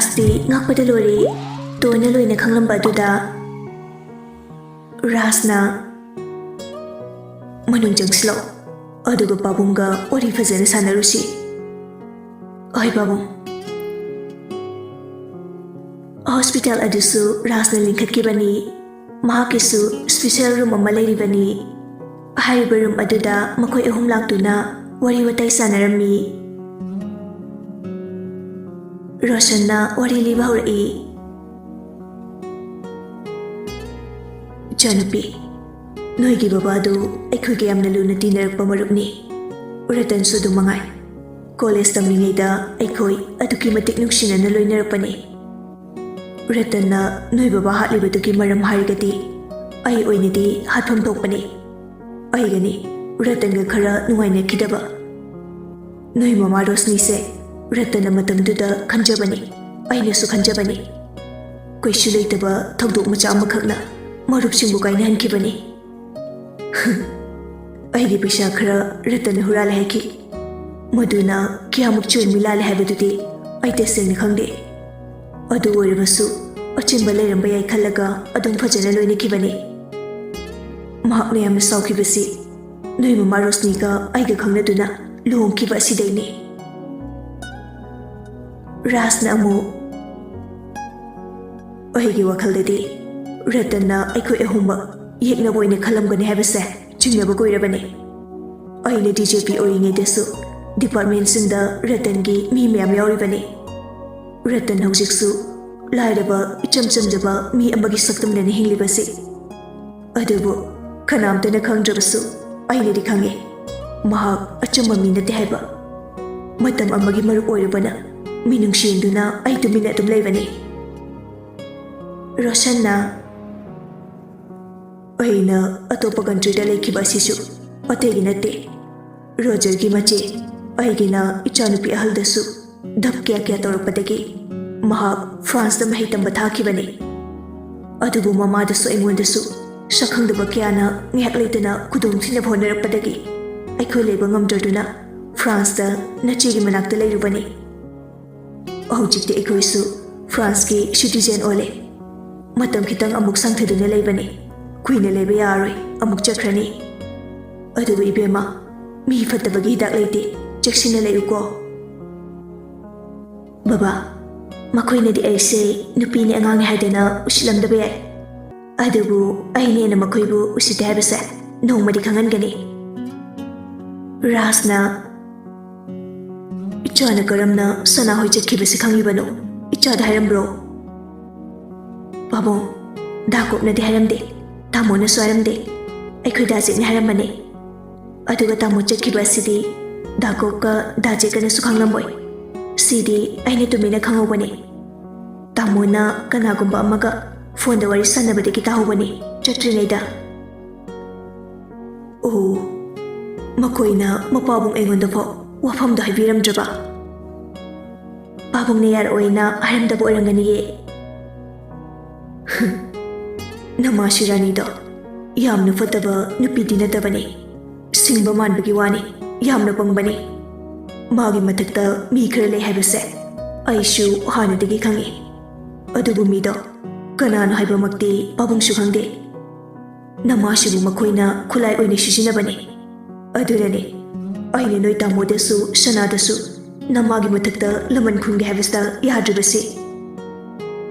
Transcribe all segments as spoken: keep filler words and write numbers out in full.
ꯔꯥꯖꯇꯤ ꯉꯛꯄꯗ ꯂꯣꯏꯔꯦ꯫ ꯇꯣꯟꯅ ꯂꯣꯏꯅ ꯈꯪꯂꯝꯕ ꯑꯗꯨꯗ ꯔꯥꯖꯅ, "ꯃꯅꯨꯡ ꯆꯪꯁꯤꯜꯂꯛꯑꯣ, ꯑꯗꯨꯒ ꯄꯥꯕꯨꯡꯒ ꯋꯥꯔꯤ ꯐꯖꯅ ꯁꯥꯟꯅꯔꯨꯁꯤ꯫" "ꯍꯣꯏ ꯄꯥꯕꯨꯡ꯫" ꯍꯣꯁꯄꯤꯇꯥꯜ ꯑꯗꯨꯁꯨ ꯔꯥꯖꯅ ꯂꯤꯡꯈꯠꯈꯤꯕꯅꯤ꯫ ꯃꯍꯥꯛꯀꯤꯁꯨ ꯁ꯭ꯄꯤꯁꯦꯜ ꯔꯨꯝ ꯑꯃ ꯂꯩꯔꯤꯕꯅꯤ꯫ ꯍꯥꯏꯔꯤꯕ ꯔꯨꯝ ꯑꯗꯨꯗ ꯃꯈꯣꯏ ꯑꯍꯨꯝ ꯂꯥꯛꯇꯨꯅ ꯋꯥꯔꯤ ꯋꯥꯇꯥꯏ ꯁꯥꯟꯅꯔꯝꯃꯤ꯫ ꯔꯣꯁꯟꯅ ꯋꯥꯔꯤ ꯂꯤꯕ ꯍꯧꯔꯛꯏ꯫ "ꯏꯆꯥꯅꯨꯄꯤ, ꯅꯣꯏꯒꯤ ꯕꯕꯥꯗꯨ ꯑꯩꯈꯣꯏꯒ ꯌꯥꯝꯅ ꯂꯨꯅ ꯇꯤꯟꯅꯔꯛꯄ ꯃꯔꯨꯞꯅꯤ꯫ ꯔꯇꯟꯁꯨ ꯑꯗꯨꯝ ꯃꯉꯥꯏ꯫ ꯀꯣꯂꯦꯖ ꯇꯝꯂꯤꯉꯩꯗ ꯑꯩꯈꯣꯏ ꯑꯗꯨꯛꯀꯤ ꯃꯇꯤꯛ ꯅꯨꯡꯁꯤꯅꯅ ꯂꯣꯏꯅꯔꯛꯄꯅꯤ꯫ ꯔꯇꯟꯅ ꯅꯣꯏ ꯕꯕꯥ ꯍꯥꯠꯂꯤꯕꯗꯨꯒꯤ ꯃꯔꯝ ꯍꯥꯏꯔꯒꯗꯤ ꯑꯩ ꯑꯣꯏꯅꯗꯤ ꯍꯥꯠꯐꯝ ꯊꯣꯛꯄꯅꯤ꯫ ꯑꯩꯒꯅꯤ ꯔꯇꯟꯒ ꯈꯔ ꯅꯨꯡꯉꯥꯏꯅꯈꯤꯗꯕ꯫ ꯅꯣꯏ ꯃꯃꯥ ꯔꯣꯁꯅꯤꯁꯦ ꯔꯇꯟꯅ ꯃꯇꯝꯗꯨꯗ ꯈꯟꯖꯕꯅꯤ, ꯑꯩꯅꯁꯨ ꯈꯟꯖꯕꯅꯤ꯫ ꯀꯩꯁꯨ ꯂꯩꯇꯕ ꯊꯧꯗꯣꯛ ꯃꯆꯥ ꯑꯃꯈꯛꯅ ꯃꯔꯨꯞꯁꯤꯡꯕꯨ ꯀꯥꯏꯅꯍꯟꯈꯤꯕꯅꯤ꯫ ꯑꯩꯒꯤ ꯄꯩꯁꯥ ꯈꯔ ꯔꯇꯟꯅ ꯍꯨꯔꯥꯜꯂꯦ ꯍꯥꯏꯈꯤ꯫ ꯃꯗꯨꯅ ꯀꯌꯥꯃꯨꯛ ꯆꯨꯔꯃꯤ ꯂꯥꯜꯂꯦ ꯍꯥꯏꯕꯗꯨꯗꯤ ꯑꯩ ꯇꯁꯦꯡꯅ ꯈꯪꯗꯦ꯫ ꯑꯗꯨ ꯑꯣꯏꯔꯕꯁꯨ ꯑꯆꯤꯟꯕ ꯂꯩꯔꯝꯕ ꯌꯥꯏ ꯈꯜꯂꯒ ꯑꯗꯨꯝ ꯐꯖꯅ ꯂꯣꯏꯅꯈꯤꯕꯅꯤ꯫ ꯃꯍꯥꯛꯅ ꯌꯥꯝꯅ ꯁꯥꯎꯈꯤꯕꯁꯤ ꯅꯣꯏ ꯃꯃꯥ ꯔꯣꯁꯅꯤꯒ ꯑꯩꯒ ꯈꯪꯅꯗꯨꯅ ꯂꯨꯍꯣꯡꯈꯤꯕ ꯑꯁꯤꯗꯩꯅꯤ꯫" ꯔꯥꯖꯅ ꯑꯃꯨꯛ, "ꯑꯩꯒꯤ ꯋꯥꯈꯜꯗꯗꯤ ꯔꯇꯟꯅ ꯑꯩꯈꯣꯏ ꯑꯍꯨꯝꯃꯛ ꯌꯦꯛꯅꯕ ꯑꯣꯏꯅ ꯈꯜꯂꯝꯒꯅꯤ ꯍꯥꯏꯕꯁꯦ ꯆꯤꯡꯅꯕ ꯀꯨꯏꯔꯕꯅꯤ꯫ ꯑꯩꯅ ꯗꯤ ꯖꯦ ꯄꯤ ꯑꯣꯏꯔꯤꯉꯩꯗꯁꯨ ꯗꯤꯄꯥꯔꯠꯃꯦꯟꯁꯤꯡꯗ ꯔꯇꯟꯒꯤ ꯃꯤ ꯃꯌꯥꯝ ꯌꯥꯎꯔꯤꯕꯅꯤ꯫ ꯔꯇꯟ ꯍꯧꯖꯤꯛꯁꯨ ꯂꯥꯏꯔꯕ, ꯏꯆꯝ ꯆꯝꯖꯕ ꯃꯤ ꯑꯃꯒꯤ ꯁꯛꯇꯝꯗꯅꯤ ꯍꯤꯡꯂꯤꯕꯁꯤ꯫ ꯑꯗꯨꯕꯨ ꯀꯅꯥꯝꯇꯅ ꯈꯪꯗ꯭ꯔꯕꯁꯨ ꯑꯩꯅꯗꯤ ꯈꯪꯉꯤ, ꯃꯍꯥꯛ ꯑꯆꯝꯕ ꯃꯤ ꯅꯠꯇꯦ ꯍꯥꯏꯕ꯫ ꯃꯇꯝ ꯑꯃꯒꯤ ꯃꯔꯨꯞ ꯑꯣꯏꯔꯨꯕꯅ ꯃꯤꯅꯨꯡꯁꯤ ꯌꯦꯡꯗꯨꯅ ꯑꯩ ꯇꯨꯃꯤꯟꯅ ꯑꯗꯨꯝ ꯂꯩꯕꯅꯤ꯫" ꯔꯣꯁꯟꯅ, "ꯑꯩꯅ ꯑꯇꯣꯞꯄ ꯀꯟꯇ꯭ꯔꯤꯗ ꯂꯩꯈꯤꯕ ꯑꯁꯤꯁꯨ ꯑꯇꯩꯒꯤ ꯅꯠꯇꯦ꯫ ꯔꯣꯖꯔꯒꯤ ꯃꯆꯦ, ꯑꯩꯒꯤꯅ ꯏꯆꯥꯅꯨꯄꯤ ꯑꯍꯜꯗꯁꯨ ꯙꯞ ꯀꯌꯥ ꯀꯌꯥ ꯇꯧꯔꯛꯄꯗꯒꯤ ꯃꯍꯥꯛ ꯐ꯭ꯔꯥꯟꯁꯇ ꯃꯍꯩ ꯇꯝꯕ ꯊꯥꯈꯤꯕꯅꯤ꯫ ꯑꯗꯨꯕꯨ ꯃꯃꯥꯗꯁꯨ ꯑꯩꯉꯣꯟꯗꯁꯨ ꯁꯛꯈꯪꯗꯕ ꯀꯌꯥꯅ ꯉꯥꯏꯍꯥꯛ ꯂꯩꯇꯅ ꯈꯨꯗꯣꯡꯊꯤꯅꯕ ꯍꯣꯠꯅꯔꯛꯄꯗꯒꯤ ꯑꯩꯈꯣꯏ ꯂꯩꯕ ꯉꯝꯗ꯭ꯔꯗꯨꯅ ꯐ꯭ꯔꯥꯟꯁꯇ ꯅꯆꯦꯒꯤ ꯃꯅꯥꯛꯇ ꯂꯩꯔꯨꯕꯅꯤ꯫" ꯍꯧꯖꯤꯛꯇꯤ ꯑꯩꯈꯣꯏꯁꯨ ꯐ꯭ꯔꯥꯟꯁꯀꯤ ꯁꯤꯇꯤꯖꯦꯟ ꯑꯣꯜꯂꯦ꯫ ꯃꯇꯝ ꯈꯤꯇꯪ ꯑꯃꯨꯛ ꯁꯥꯡꯊꯗꯨꯅ ꯂꯩꯕꯅꯤ꯫ ꯀꯨꯏꯅ ꯂꯩꯕ ꯌꯥꯔꯣꯏ, ꯑꯃꯨꯛ ꯆꯠꯈ꯭ꯔꯅꯤ꯫ ꯑꯗꯨꯕꯨ ꯏꯕꯦꯝꯃ, ꯃꯤ ꯐꯠꯇꯕꯒꯤ ꯍꯤꯗꯥꯛ ꯂꯩꯇꯦ꯫ ꯆꯦꯛꯁꯤꯟꯅ ꯂꯩꯌꯨꯀꯣ꯫ ꯕꯕꯥ, ꯃꯈꯣꯏꯅꯗꯤ ꯑꯩꯁꯦ ꯅꯨꯄꯤꯅꯤ, ꯑꯉꯥꯡꯅꯤ ꯍꯥꯏꯗꯅ ꯎꯁꯤꯠꯂꯝꯗꯕ ꯌꯥꯏ꯫ ꯑꯗꯨꯕꯨ ꯑꯩꯅ ꯍꯦꯟꯅ ꯃꯈꯣꯏꯕꯨ ꯎꯁꯤꯠꯇꯦ ꯍꯥꯏꯕꯁꯦ ꯅꯣꯡꯃꯗꯤ ꯈꯪꯍꯟꯒꯅꯤ꯫ ꯔꯥꯖꯅ, "ꯏꯆꯥꯅ ꯀꯔꯝꯅ ꯁꯅꯥ ꯍꯣꯏ ꯆꯠꯈꯤꯕꯁꯤ ꯈꯪꯂꯤꯕꯅꯣ? ꯏꯆꯥꯗ ꯍꯥꯏꯔꯝꯕ꯭ꯔꯣ?" "ꯄꯥꯕꯨꯡ, ꯗꯥ ꯀꯣꯞꯅꯗꯤ ꯍꯥꯏꯔꯝꯗꯦ, ꯇꯥꯃꯣꯅꯁꯨ ꯍꯥꯏꯔꯝꯗꯦ꯫ ꯑꯩꯈꯣꯏ ꯗꯥ ꯖꯦꯛꯅ ꯍꯥꯏꯔꯝꯕꯅꯦ꯫ ꯑꯗꯨꯒ ꯇꯥꯃꯣ ꯆꯠꯈꯤꯕ ꯑꯁꯤꯗꯤ ꯗꯥ ꯀꯣꯞꯀ ꯗꯥ ꯖꯦꯛꯀꯅꯁꯨ ꯈꯪꯂꯝꯃꯣꯏ꯫ ꯁꯤꯗꯤ ꯑꯩꯅ ꯇꯨꯃꯤꯟꯅ ꯈꯪꯍꯧꯕꯅꯦ꯫ ꯇꯥꯃꯣꯅ ꯀꯅꯥꯒꯨꯝꯕ ꯑꯃꯒ ꯐꯣꯟꯗ ꯋꯥꯔꯤ ꯁꯥꯟꯅꯕꯗꯒꯤ ꯇꯥꯍꯧꯕꯅꯦ, ꯆꯠꯇ꯭ꯔꯤꯉꯩꯗ꯫" "ꯑꯣ, ꯃꯈꯣꯏꯅ ꯃꯄꯥꯕꯨꯡ ꯑꯩꯉꯣꯟꯗ ꯐꯥꯎ ꯋꯥꯐꯝꯗꯣ ꯍꯥꯏꯕꯤꯔꯝꯗ꯭ꯔꯕ?" "ꯄꯥꯕꯨꯡꯅ ꯌꯥꯔꯛꯑꯣꯏꯅ ꯍꯥꯏꯔꯝꯗꯕ ꯑꯣꯏꯔꯝꯒꯅꯤꯌꯦ꯫" "ꯅꯃꯥ ꯁꯤꯔꯥꯅꯤꯗꯣ ꯌꯥꯝꯅ ꯐꯠꯇꯕ ꯅꯨꯄꯤꯗꯤ ꯅꯠꯇꯕꯅꯦ꯫ ꯁꯤꯡꯕ ꯃꯥꯟꯕꯒꯤ ꯋꯥꯅꯤ, ꯌꯥꯝꯅ ꯄꯪꯕꯅꯦ꯫ ꯃꯥꯒꯤ ꯃꯊꯛꯇ ꯃꯤ ꯈꯔ ꯂꯩ ꯍꯥꯏꯕꯁꯦ ꯑꯩꯁꯨ ꯍꯥꯟꯅꯗꯒꯤ ꯈꯪꯉꯤ꯫ ꯑꯗꯨꯕꯨ ꯃꯤꯗꯣ ꯀꯅꯥꯅꯣ ꯍꯥꯏꯕꯃꯛꯇꯤ ꯄꯥꯕꯨꯡꯁꯨ ꯈꯪꯗꯦ꯫ ꯅꯃꯥꯁꯤꯕꯨ ꯃꯈꯣꯏꯅ ꯈꯨꯠꯂꯥꯏ ꯑꯣꯏꯅ ꯁꯤꯖꯤꯟꯅꯕꯅꯦ꯫ ꯑꯗꯨꯅꯅꯦ ꯑꯩꯅ ꯅꯣꯏ ꯇꯥꯃꯣꯗꯁꯨ ꯁꯅꯥꯗꯁꯨ ꯅꯃꯥꯒꯤ ꯃꯊꯛꯇ ꯂꯃꯟ ꯈꯨꯝꯒꯦ ꯍꯥꯏꯕꯁꯤꯗ ꯌꯥꯗ꯭ꯔꯤꯕꯁꯤ꯫"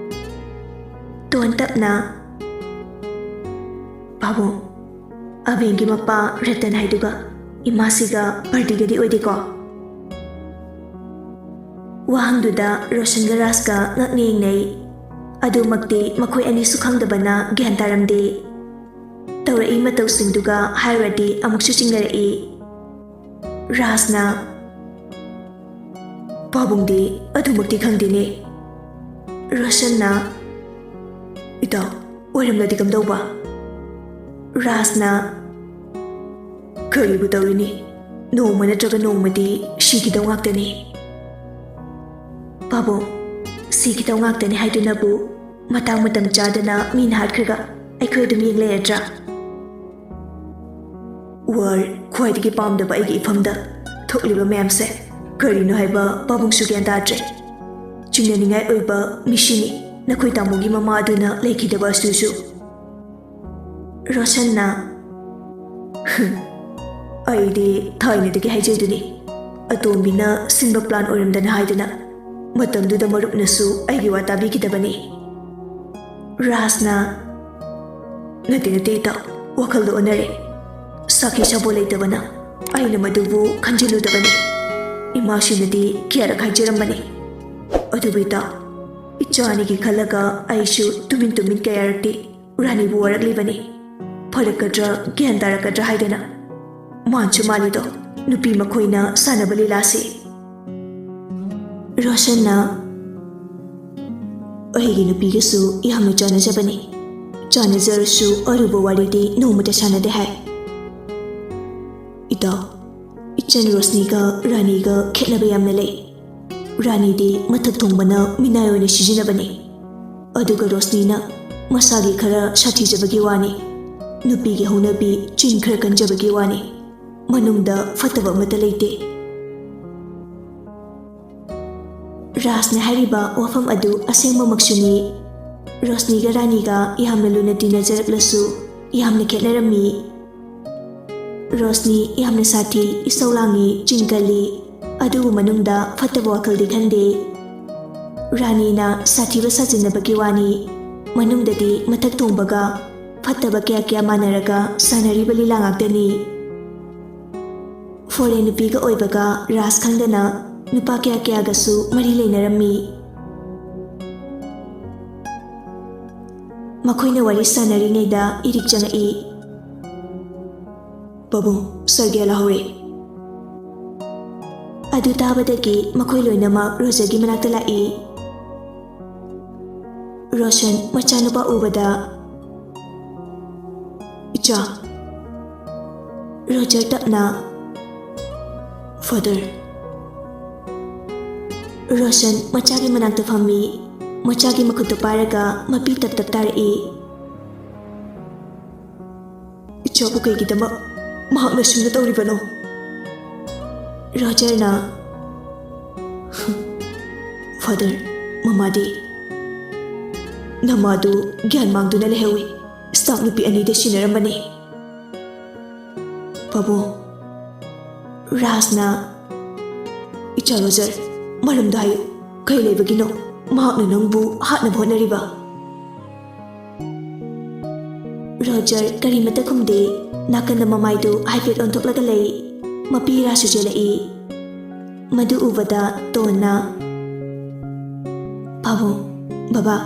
ꯇꯣꯟ ꯇꯞꯅ, "ꯄꯥꯕꯨꯡ, ꯑꯕꯦꯟꯒꯤ ꯃꯄꯥ ꯔꯇꯟ ꯍꯥꯏꯗꯨꯒ ꯏꯃꯥꯁꯤꯒ ꯄꯔꯗꯤꯒꯗꯤ ꯑꯣꯏꯗꯦꯀꯣ?" ꯋꯥꯍꯪꯗꯨꯗ ꯔꯣꯁꯟꯒ ꯔꯥꯖꯀ ꯉꯛꯅ ꯌꯦꯡꯅꯩ꯫ ꯑꯗꯨꯃꯛꯇꯤ ꯃꯈꯣꯏ ꯑꯅꯤꯁꯨ ꯈꯪꯗꯕꯅ ꯒ꯭ꯌꯥꯟ ꯇꯥꯔꯝꯗꯦ꯫ ꯇꯧꯔꯛꯏ ꯃꯇꯧꯁꯤꯡꯗꯨꯒ ꯍꯥꯏꯔꯨꯔꯗꯤ ꯑꯃꯨꯛꯁꯨ ꯆꯤꯡꯅꯔꯛꯏ꯫ ꯔꯥꯖꯅ, "ꯄꯥꯕꯨꯡꯗꯤ ꯑꯗꯨꯃꯛꯇꯤ ꯈꯪꯗꯦꯅꯦ꯫" ꯔꯣꯁꯟꯅ, "ꯏꯇꯥꯎ, ꯑꯣꯏꯔꯝꯂꯗꯤ ꯀꯝꯗꯧꯕ?" ꯔꯥꯖꯅ, "ꯀꯔꯤꯕꯨ ꯇꯧꯔꯨꯅꯤ, ꯅꯣꯡꯃ ꯅꯠꯇ꯭ꯔꯒ ꯅꯣꯡꯃꯗꯤ ꯁꯤꯈꯤꯗꯧ ꯉꯥꯛꯇꯅꯤ꯫" "ꯄꯥꯕꯨꯡ, ꯁꯤꯈꯤꯗꯧ ꯉꯥꯛꯇꯅꯤ ꯍꯥꯏꯗꯨꯅꯕꯨ ꯃꯇꯥꯡ ꯃꯇꯝ ꯆꯥꯗꯅ ꯃꯤꯅ ꯍꯥꯠꯈ꯭ꯔꯒ ꯑꯩꯈꯣꯏ ꯑꯗꯨꯝ ꯌꯦꯡ ꯂꯩꯔꯗ꯭ꯔꯥ?" ꯋꯥꯔ, ꯈ꯭ꯋꯥꯏꯗꯒꯤ ꯄꯥꯝꯗꯕ ꯑꯩꯒꯤ ꯏꯐꯝꯗ ꯊꯣꯛꯂꯤꯕ ꯃꯌꯥꯝꯁꯦ ꯀꯔꯤꯅꯣ ꯍꯥꯏꯕ ꯄꯥꯕꯨꯡꯁꯨ ꯒ꯭ꯌꯥꯟ ꯇꯥꯗ꯭ꯔꯦ꯫ ꯅꯨꯡꯁꯤꯅꯅꯤꯡꯉꯥꯏ ꯑꯣꯏꯕ ꯃꯤꯁꯤꯅꯤ ꯅꯈꯣꯏ ꯇꯥꯃꯣꯒꯤ ꯃꯃꯥ ꯑꯗꯨꯅ ꯂꯩꯈꯤꯗꯕ ꯑꯁꯤꯁꯨ꯫ ꯔꯣꯁꯟꯅ, "ꯑꯩꯗꯤ ꯊꯥꯏꯅꯗꯒꯤ ꯍꯥꯏꯖꯩꯗꯨꯅꯤ, ꯑꯇꯣꯝꯕꯤꯅ ꯁꯤꯟꯕ ꯄ꯭ꯂꯥꯟ ꯑꯣꯏꯔꯝꯗꯅ ꯍꯥꯏꯗꯨꯅ꯫ ꯃꯇꯝꯗꯨꯗ ꯃꯔꯨꯞꯅꯁꯨ ꯑꯩꯒꯤ ꯋꯥ ꯇꯥꯕꯤꯈꯤꯗꯕꯅꯤ꯫" ꯔꯥꯖꯅ, "ꯅꯠꯇꯦ, ꯅꯠꯇꯦ ꯏꯇꯥꯎ, ꯋꯥꯈꯜꯗꯣ ꯑꯣꯟꯅꯔꯦ꯫ ꯁꯥꯈꯤ ꯁꯥꯕꯣ ꯂꯩꯇꯕꯅ ꯑꯩꯅ ꯃꯗꯨꯕꯨ ꯈꯟꯖꯤꯜꯂꯨꯗꯕꯅꯤ꯫ ꯏꯃꯥꯁꯤꯅꯗꯤ ꯀꯌꯥꯔꯛ ꯍꯥꯏꯖꯔꯝꯕꯅꯤ꯫ ꯑꯗꯨꯕꯨ ꯏꯇꯥꯎ, ꯏꯆꯥ ꯑꯅꯤꯒꯤ ꯈꯜꯂꯒ ꯑꯩꯁꯨ ꯇꯨꯃꯤꯟ ꯇꯨꯃꯤꯟ ꯀꯌꯥꯔꯛꯇꯤ ꯔꯥꯅꯤꯕꯨ ꯋꯥꯔꯛꯂꯤꯕꯅꯤ꯫ ꯐꯔꯛꯀꯗ꯭ꯔꯥ, ꯒ꯭ꯌꯥꯟ ꯇꯥꯔꯛꯀꯗ꯭ꯔꯥ ꯍꯥꯏꯗꯅ꯫ ꯃꯥꯟꯁꯨ ꯃꯥꯜꯂꯤꯗꯣ, ꯅꯨꯄꯤ ꯃꯈꯣꯏꯅ ꯁꯥꯟꯅꯕ ꯂꯤꯂꯥꯁꯤ꯫" ꯔꯣꯁꯟꯅ, "ꯑꯩꯒꯤ ꯅꯨꯄꯤꯒꯁꯨ ꯌꯥꯝꯅ ꯆꯥꯟꯅꯖꯕꯅꯤ꯫ ꯆꯥꯟꯅꯖꯔꯁꯨ ꯑꯔꯨꯕ ꯋꯥꯔꯤꯗꯤ ꯅꯣꯡꯃꯇ ꯁꯥꯟꯅꯗꯦ ꯍꯥꯏ꯫" ꯏꯇꯥꯎ, ꯏꯆꯟ ꯔꯣꯁꯅꯤꯒ ꯔꯥꯅꯤꯒ ꯈꯦꯠꯅꯕ ꯌꯥꯝꯅ ꯂꯩ꯫ ꯔꯥꯅꯤꯗꯤ ꯃꯊꯛ ꯊꯣꯡꯕꯅ ꯃꯤꯅꯥꯏ ꯑꯣꯏꯅ ꯁꯤꯖꯤꯟꯅꯕꯅꯤ꯫ ꯑꯗꯨꯒ ꯔꯣꯁꯅꯤꯅ ꯃꯁꯥꯒꯤ ꯈꯔ ꯁꯥꯊꯤꯖꯕꯒꯤ ꯋꯥꯅꯤ꯫ ꯅꯨꯄꯤꯒꯤ ꯍꯧꯅꯕꯤ ꯆꯤꯟ ꯈꯔ ꯀꯟꯖꯕꯒꯤ ꯋꯥꯅꯤ꯫ ꯃꯅꯨꯡꯗ ꯐꯠꯇꯕ ꯑꯃꯠꯇ ꯂꯩꯇꯦ꯫ ꯔꯥꯖꯅ ꯍꯥꯏꯔꯤꯕ ꯋꯥꯐꯝ ꯑꯗꯨ ꯑꯁꯦꯡꯕꯃꯛꯁꯨꯅꯤ꯫ ꯔꯣꯁꯅꯤꯒ ꯔꯥꯅꯤꯒ ꯌꯥꯝꯅ ꯂꯨꯅ ꯇꯤꯟꯅꯖꯔꯛꯂꯁꯨ ꯌꯥꯝꯅ ꯈꯦꯠꯅꯔꯝꯃꯤ꯫ ꯔꯣꯁꯅꯤ ꯌꯥꯝꯅ ꯁꯥꯊꯤ, ꯏꯁꯧ ꯂꯥꯡꯉꯤ, ꯆꯤꯟ ꯀꯜꯂꯤ, ꯑꯗꯨꯕꯨ ꯃꯅꯨꯡꯗ ꯐꯠꯇꯕ ꯋꯥꯈꯜꯗꯤ ꯈꯟꯗꯦ꯫ ꯔꯥꯅꯤꯅ ꯁꯥꯊꯤꯕ ꯁꯥꯖꯤꯟꯅꯕꯒꯤ ꯋꯥꯅꯤ, ꯃꯅꯨꯡꯗꯗꯤ ꯃꯊꯛ ꯊꯣꯡꯕꯒ ꯐꯠꯇꯕ ꯀꯌꯥ ꯀꯌꯥ ꯃꯥꯟꯅꯔꯒ ꯁꯥꯟꯅꯔꯤꯕ ꯂꯤꯂꯥ ꯉꯥꯛꯇꯅꯤ꯫ ꯐꯣꯔꯦꯟ ꯅꯨꯄꯤꯒ ꯑꯣꯏꯕꯒ ꯔꯥꯖ ꯈꯪꯗꯅ ꯅꯨꯄꯥ ꯀꯌꯥ ꯀꯌꯥꯒꯁꯨ ꯃꯔꯤ ꯂꯩꯅꯔꯝꯃꯤ꯫ ꯃꯈꯣꯏꯅ ꯋꯥꯔꯤ ꯁꯥꯟꯅꯔꯤꯉꯩꯗ ꯏꯔꯤꯛ ꯆꯪꯉꯛꯏ꯫ "ꯄꯥꯕꯨꯡ, ꯁꯔꯒꯦ ꯂꯥꯛꯍꯧꯔꯦ꯫" ꯑꯗꯨ ꯇꯥꯕꯗꯒꯤ ꯃꯈꯣꯏ ꯂꯣꯏꯅꯃꯛ ꯔꯣꯖꯔꯒꯤ ꯃꯅꯥꯛꯇ ꯂꯥꯛꯏ꯫ ꯔꯣꯁꯟ ꯃꯆꯥꯅꯨꯄꯥ ꯎꯕꯗ, "ꯏꯆꯥ꯫" ꯔꯣꯖꯔ ꯇꯞꯅ, "ꯐꯥꯗꯔ꯫" ꯔꯣꯁꯟ ꯃꯆꯥꯒꯤ ꯃꯅꯥꯛꯇ ꯐꯝꯃꯤ꯫ ꯃꯆꯥꯒꯤ ꯃꯈꯨꯠꯇꯨ ꯄꯥꯏꯔꯒ ꯃꯄꯤ ꯇꯞ ꯇꯞ ꯇꯥꯔꯛꯏ꯫ "ꯏꯆꯥꯕꯨ ꯀꯩꯒꯤꯗꯃꯛ ꯃꯍꯥꯛꯅ ꯁꯨꯝꯅ ꯇꯧꯔꯤꯕꯅꯣ?" ꯔꯣꯖꯔꯅ, ꯐꯥꯗꯔ, ꯃꯃꯥꯗꯤ? ꯅꯃꯥꯗꯨ ꯒ꯭ꯌꯥꯟ ꯃꯥꯡꯗꯨꯅ ꯂꯩꯍꯧꯏ꯫ ꯁ꯭ꯇꯥꯐ ꯅꯨꯄꯤ ꯑꯅꯤꯗ ꯁꯤꯟꯅꯔꯝꯕꯅꯤ꯫ ꯄꯥꯕꯨꯡ, ꯔꯥꯖꯅ, "ꯏꯆꯥ ꯔꯣꯖꯔ, ꯃꯔꯝꯗꯣ ꯍꯥꯏꯌꯨ꯫ ꯀꯩ ꯂꯩꯕꯒꯤꯅꯣ ꯃꯍꯥꯛꯅ ꯅꯪꯕꯨ ꯍꯥꯠꯅꯕ ꯍꯣꯠꯅꯔꯤꯕ?" ꯔꯣꯖꯔ ꯀꯔꯤꯃꯠꯇ ꯈꯨꯝꯗꯦ꯫ ꯅꯥꯀꯟꯗ ꯃꯃꯥꯏꯗꯨ ꯍꯥꯏꯐꯦꯠ ꯑꯣꯟꯊꯣꯛꯂꯒ ꯂꯩ꯫ ꯃꯄꯤ ꯔꯥꯖꯁꯨ ꯆꯦꯜꯂꯛꯏ꯫ ꯃꯗꯨ ꯎꯕꯗ ꯇꯣꯟꯅ, "ꯄꯥꯕꯨꯡ, ꯕꯕꯥ,